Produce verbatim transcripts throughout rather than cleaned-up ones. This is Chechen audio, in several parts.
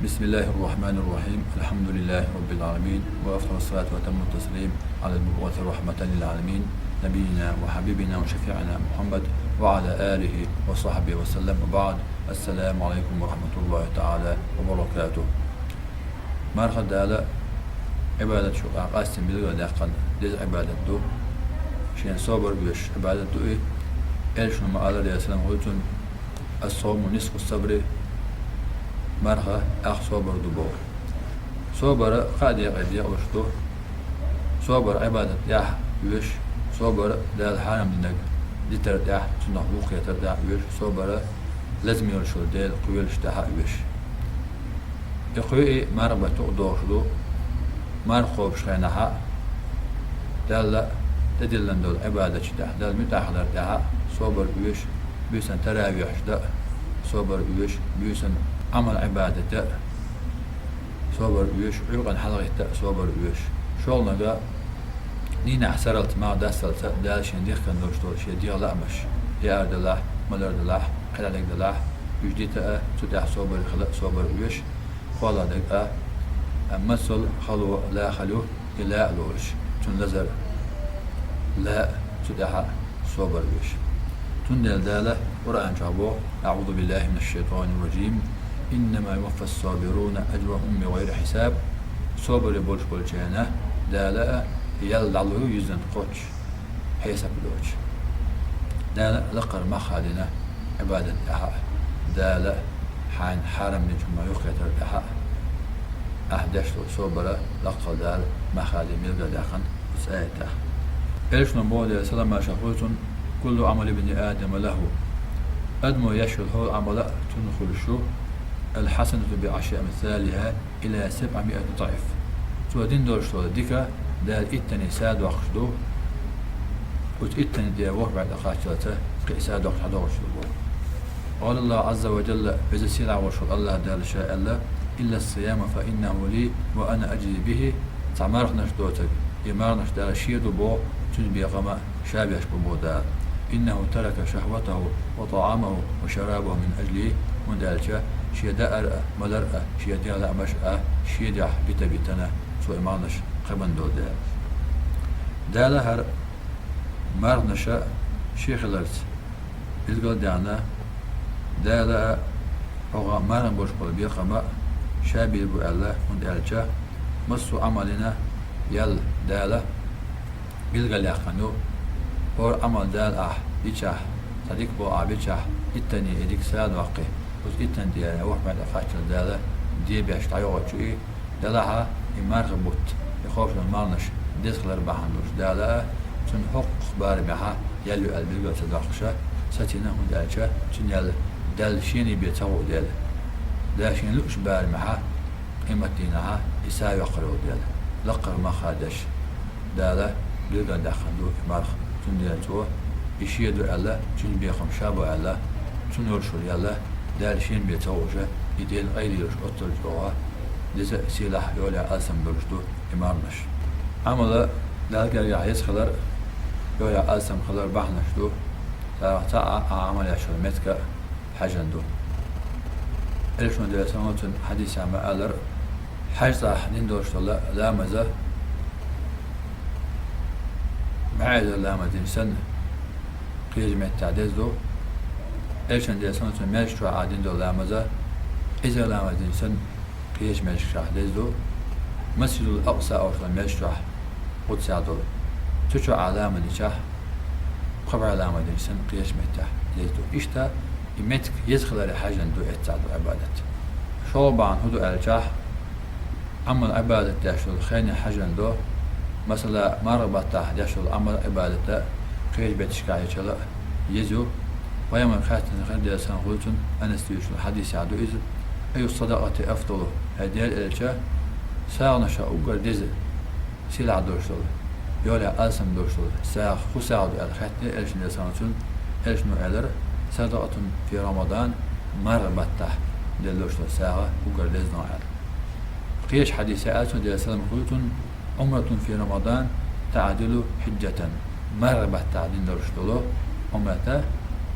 بسم الله الرحمن الرحيم. الحمد لله رب العالمين، وأفضل الصلاة وأتم التسليم على المبعوث رحمة للعالمين، نبينا وحبيبنا وشفيعنا محمد، وعلى آله وصحبه وسلم، وبعد. السلام عليكم ورحمة الله تعالى وبركاته. Марха Дала Ӏибадат шу къа-, къаьстина билгалдаьккхина деза Ӏибадат ду. Шен собар оьшуш Ӏибадат ду и. Элчано ма аллара, Даьла салам хуьлда цунна: «Ас-савму нисфу сабри», марха ах собар ду боху. Собар кхаа декъе декъалуш ду. Собар Ӏибадат тӀехь оьшу, собар Дала хьарам динарг дитар тӀехь, цунах вухкхетар тӀехь оьшу, собар лазам йолуш йолу Дела кхоьлуш тӀехь оьшу. И кхоъ и марха баттахь а догӀуш ду, марха кхобуш хенахь а, Далла тӀедиллина долу Ӏибадатчу тӀехь, Далла муьтӀахь хилар тӀехь а собар оьшу, буьйсан таравихьаш дан а собар оьшу, буьйсан Ӏамал Ӏибадат дан а собар оьшу, Ӏуьйкъана хьалагӀитта а собар оьшу. ШолгӀаниг а, дийнахь сарралц, мах дасталц а Дала шен дихкина долуш долу шен дегӀан лаамаш, яар делахь, малар делахь, кхидӀа дерг делахь, уьш дита а, цу тӀехь собар хила а собар оьшу. КхоалгӀаниг а, а, масал хало ла хало и ла а лоруш, цуьнан лазар ла а, цу тӀехь а собар оьшу. Цундела Дала Къуръан чохь боху: «АӀузу биллахи минаш шайтанир ражим. Иннама юваффас сабируна ажрахум бигайри хьисаб». Собаре болуш болчарна Дала а ял дӀало ю юьззина кхоччуш, хьесап доцуш. Дала лакхара мах а дина Ӏибадат тӀехь а, Дала хьайна хьарам динчу хӀуманах юхкхетар тӀехь а, ахь деш долу собар лакхара Дала мах а дина билгалдаьккхина оцу аятехь. Элчано боху, Даьла салам-маршалла хуьлда цунна: «Куллу Ӏамали ибни Адама лаху». Адамо еш йолу хӀора Ӏамал а цунна хуьлуш ю. «Ал-хьасанату би Ӏашри амсалиха ила сабъимиати диӀф». Цо дина долуш долу дика Дала иттанне са доккхуш ду, оцу иттанне тӀера ворхӀ бӀе тӀекхаччалца кхин а са доккхуш хьадогӀуш ду боху. Къала Аллаху Ӏазза ва Жалла, Веза Сийлахь волуш волу Аллахь Дала Ша аьлла: «Илла ас-сияма фа иннаху ли ва ана ажзи бихи». Цхьа марханаш доцург, и марханаш Дала Шен ду боху, цуьнан бекхам а Ша беш бу боху Дала. «Иннаху тарака шахватаху ва таӀамаху ва шарабаху мин ажли», хӀунда аьлча шен даар а, малар а, шен дегӀан лаамаш а шен дуьхьа бита-битина цо и марханаш кхаьбна долу дела. Дала хӀара марханаш шен хиларца билгал а даьхна, Дала а хьо мархана болуш болу бекхам а Ша бийр бу аьлла, хӀунда аьлча массо а Ӏамална ял Дала билгалъяьккхина ю. ХӀора Ӏамал Дала ахь йичахь, цхьа дика болу ахь бичахь, иттанне и дика са доккхий, оцу иттанна тӀера ворхӀ бӀе тӀекхаччалц Дала де беш дӀайогӀучу и, делахь а и марха бутт, и ховшал марханаш деза хилар бахьана долуш Дала а цунна хӀокху барамехь ял ю аьлла билгал ца доккхуша, сацийна, хӀунда аьлча цуьнан ял Далла Шена бен ца гӀо дела. Дала Шена лууш барамехь къематдийнахь и са йоккхур йолу дела, лакхара мах а деш. Дала билгалдаьккхина ду и марха, цундела цо и Шен ду аьлла, цуьнан бекхам Ша бу аьлла, цунна йолуш йолу ял Дала Шена бен ца гӀуша, и Делан къайле йолуш оццул чӀогӀа деза а, сийлахь а, йолехь алсам долуш ду и марханаш. Ӏамал Далла гергахь еза хилар, йолехь алсам хилар бахьанаш ду, царах цхьаъ а ахь Ӏамал еш йолу меттиг а хьаьжна ду. Элчано, Даьла салам хуьлда цунна, хьадисехь ма-аллара, хьаьжцӀахь дина долуш долу ламаз маьӀӀезара ламаз дина санна кхечу меттехь деза ду. Элчано, Даьла салам хуьлда цунна, маьждиг чохь а дина долу ламаз къиза ламаз дина санна кхечу маьждигехь деза ду. Масжидул Акъса олуш долу маьждиг чохь, Къудсехь долу, цу чохь а ламаз дичахь, пхи бӀе ламаз дина санна кхечу меттехь деза ду. Иштта и меттиг еза хиларе хьаьжна ду эццахь долу Ӏибадат. ШолгӀа бахьана хӀун ду аьлчахь, Ӏамал Ӏибадат деш долу хене хьаьжна до, масала, марха баттахь деш долу Ӏамал Ӏибадат а кхечу бетташкахь йича а еза ю. Пайхамар хаьттина хир, Даьла салам хуьлда цунна, Анаса дуьйцучу хьадисехь ду иза: «Айю садакъати афдалу?» ХӀай Делан Элча, сагӀанашах уггар деза, сийлахь долуш долу, йолехь алсам долуш долу сагӀа хӀун сагӀа ду аьлла хаьттина Элчане, Даьла салам хуьлда цунна, Элчано элира: «Садакъатун фи Рамадан», марха баттахь делла долуш долу сагӀа уггар деза ду аьлла. Кхечу хьадисехь аьлла цо, Даьла салам хуьлда цунна: «Ӏумратун фи Рамадан таъдилу хьиджатан». Марха баттахь дина долуш долу Ӏумрат а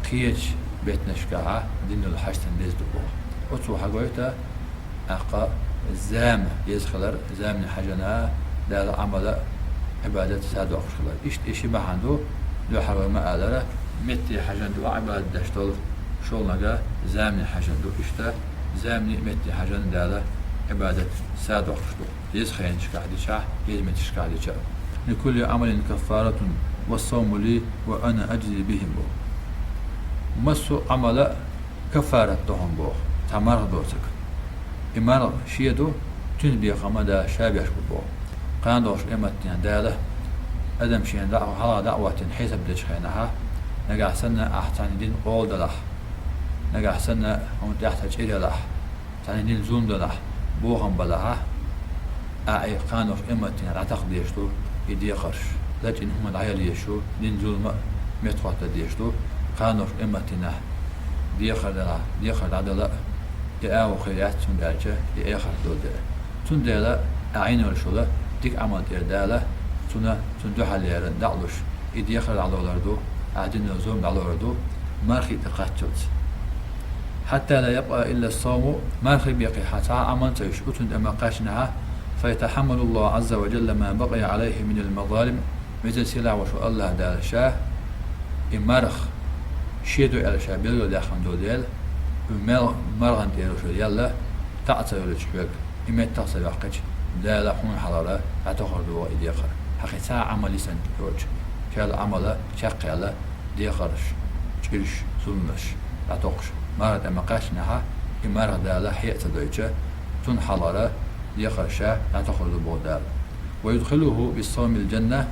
кхечу беттанашкахь дина долу хьаьжцана деза ду боху. Оцо хьагойту, ТӀаккха зама еза хилар, замане хьежжа Дала Ӏамал а, Ӏибадат а садоаккхаш хилар. Иштта и ши бахьан ду, дуьххьара вай ма аллара, метте хьежжа а Ӏибадат деш долу, шолгӀа замане хьежжа ду. Иштта замане а метте хьежжа Дала Ӏибадат садоаккхаш ду. Еза хенашкахь дичахь, еза меттигашкахь дича а. «لكل عمل كفارة والصوم لي وأنا أجزي به» боху. Массо а Ӏамал а каффарат ду хьуна боху, цхьа марха доцург. И марха шен ду, цуьнан бекхам а Дала ша беш бу боху. Кхана долчу къематдийнахь Дала адам шена дӀа а, хьалха дӀа а хӀоттийна хьесап дечу хенахь, нагахь санна ахь цхьанна дина къола далахь, нагахь санна хьуна тӀехь цхьа чӀир ялахь, цхьанна дина зулам далахь, бохам балахь, ахь и кхана долчу къематдийнахь дӀатакха дезаш ду и декхарш. Лачкъийна хӀума дӀаяла езаш ю, дина зулам а меттахӀотта дезаш ду, кхана долчу къематдийнахь декхар далахь, декхар дӀадала а, и агӀо хир яц, хӀунда аьлча и эхарт долу дела. Цундела ахь Ӏийна йолуш йолу дика Ӏамал тӀера Дала цунна, цунна дуьхьал леррина дӀа а луш, и декхар дӀалур ду, ахь дина зулам дӀалур ду, мархий тӀе кхаччалц. «حتى لا يبقى إلا الصوم», мархий бекхий хьан цхьа а Ӏамал ца йиш, оцунна тӀе ма кхаьччинехь, «فيتحمل الله عز وجل ما بقي عليه من المظالم», Везачу Сийлахь волчу АллахӀ Дала ша и марха шен ду аьлла ша билгалдаьккхина долу дела, и мел-, мархана тӀера шу ял а таӀа ца йолуьйтуш хьоьга, и меттах а ца йоккхуьйтуш, Дала хьуна хьалхара дӀатохур ду вай и декхар. Хьан кхин цхьа а Ӏамал йисина йоцуш, шел Ӏамал а чекхъяьлла, декхарш, чӀирш, зуламаш дӀатокхуш, марха тӀе ма кхаьччинехь, и марха Дала хье а ца дойтуш, цунна хьалхара декхар ша дӀатохур ду боху Дала. «ويدخله بالصوم الجنة»,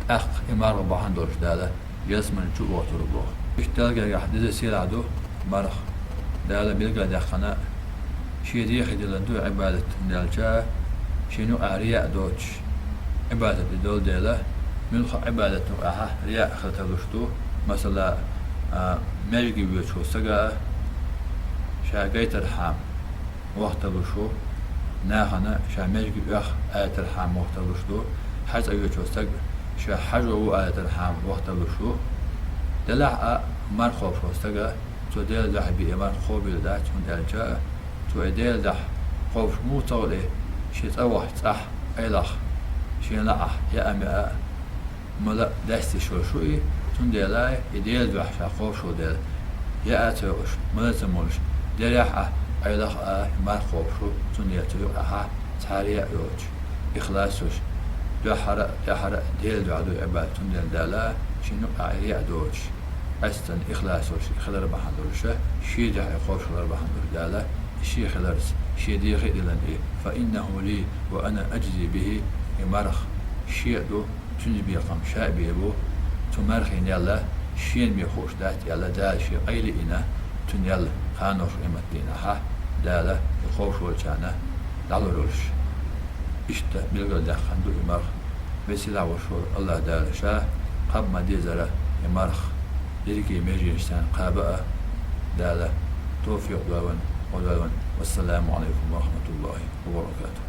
тӀаккха и марха бахьана долуш Дала ялсамани чу а вохуьйтур боху. Иштта Делан гергахь деза сийлахь ду марха. Дала билгалдаьккхина, шен дехий диллина ду Ӏибадат, хӀунда аьлча шена юкъахь рияъ доцуш Ӏибадат и долу дела, муьлхха Ӏибадатна юкъахь рияъ хила тарлуш ду. Масала, а, маьждиге воьдуш волу стага а ша гайтархьама вахталуш ву, нахана ша маьждиге оьху аятархьама вахталуш ду, хьаьжцӀа воьдуш волу стаг ша хьажо ву аятархьама вахталуш ву. Делахь а марха кхобуш волу стага, цо Делан дуьхьа бен и марха кхобийла дац, хӀунда аьлча цо и Делан дуьхьа кхобуш муха ца хуьлу, шен цӀа вахча цӀахь, къайлах, шен лаахь, яа-маьа а, мала а даьсташ йолуш ю и, цундела и Делан дуьхьа ша кхобуш волу дела, яа а ца йолуш, мала а ца молуш, деррехь а, къайлах а марха кхобуш ву, цундела цу юкъахь цхьа а рияъ йоцуш, ихлас йолуш, дуьххьара а, тӀаьххьара а Делан дуьхьа ду и Ӏибадат, цундела Дала шена юкъахь и рияъ доцуш, къаьсттина ихлас йолуш хилар бахьана долуш, шен дуьхьа и кхобуш хилар бахьана долуш Дала, и шен хиларца, шен дехий а диллина и, «فإنه لي وأنا أجزي به», и марха шен а ду, цуьнан бекхам ша а бийр бу, цу мархина ял а шена бен хууш дац аьлла, Дала шен къайле а йина, цуьнан ял кхана долчу къематдийнахь Дала и кхобуш волчарна дӀалур йолуш. Иштта билгалдаьккхина ду и марха. Везачу Сийлахь волчу АллахӀ Дала ша кхаба ма-деззара и марха, дерриге меженаш царна кхаба а Дала тавфикъ дойла вайна, гӀо дойла вайна. Вассаламу Ӏалайкум ва рахьматуллахӀи ва баракатухӀ.